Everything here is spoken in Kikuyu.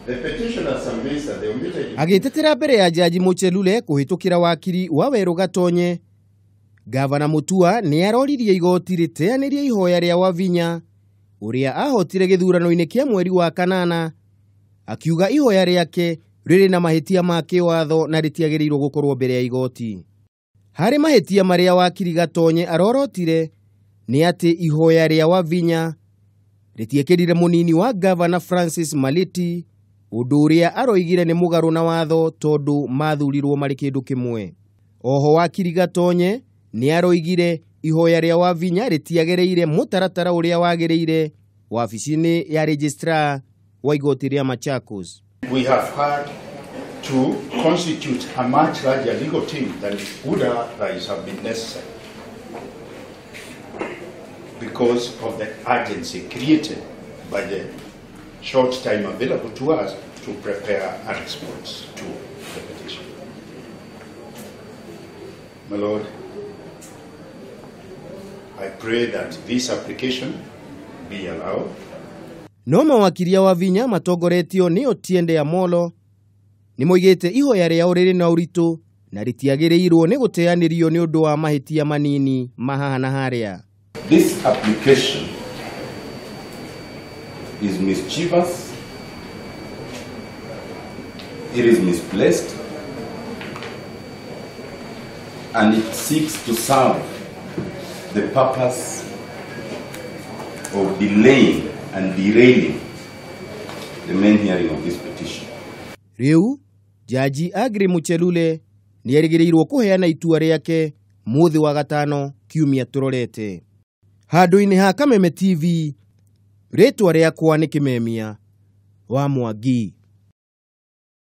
The petitioner submits that the omitted Agĩtetera mbere ya Jaji Muchelule kũhĩtũkĩra wakiri wa Werũ Gatonye, Gavana Mutua nĩ aroririe igoti rĩteanĩrie ihoya rĩa Wavinya ũrĩa ahotire gĩthurano-inĩ kĩa mweri wa kanana, akiuga ihoya rĩake rĩrĩ na mahĩtia ma kĩwatho na rĩtiagĩrĩirwo gũkorwo mbere ya igoti. Harĩ mahĩtia marĩa wakiri Gatonye arorotire nĩ atĩ ihoya rĩa Wavinya rĩtiekĩrire mũnini wa gavana Francis Maliti, ũndũ ũrĩa aroigire nĩ mũgarũ na watho tondũ mathurirwo marĩ kĩndũ kĩmwe. Oho wakiri Gatonye nĩ aroigire ihoya rĩa Wavinya rĩtiagĩrĩire mũtaratara ũrĩa wagĩrĩire wabici-inĩ ya registrar wa igoti rĩa Machakos. We have had to constitute a much larger legal team than would otherwise have been necessary because of the urgency created by the short time available to us to prepare a response to the petition. My Lord, I pray that this application be allowed. No mawakiri a Wavinya matongoretio nĩ Otiende Amollo nĩ moigĩte ihoya rĩao rĩrĩ na ũritũ na rĩtiagĩrĩirwo nĩ gũteanĩrio nĩ ũndũ wa mahĩtia manini ma haha na harĩa. This application is mischievous, it is misplaced, and it seeks to serve the purpose of delaying and derailing the main hearing of this petition. Rĩu Jaji Aggrey Muchelule nĩ erĩgĩrĩirwo kũheana itua rĩake mũthĩ wa gatano kiumia tũrorete. Handũ-inĩ ha Kameme TV, rĩtwa rĩakwa nĩ Kĩmemia wa Mwangi.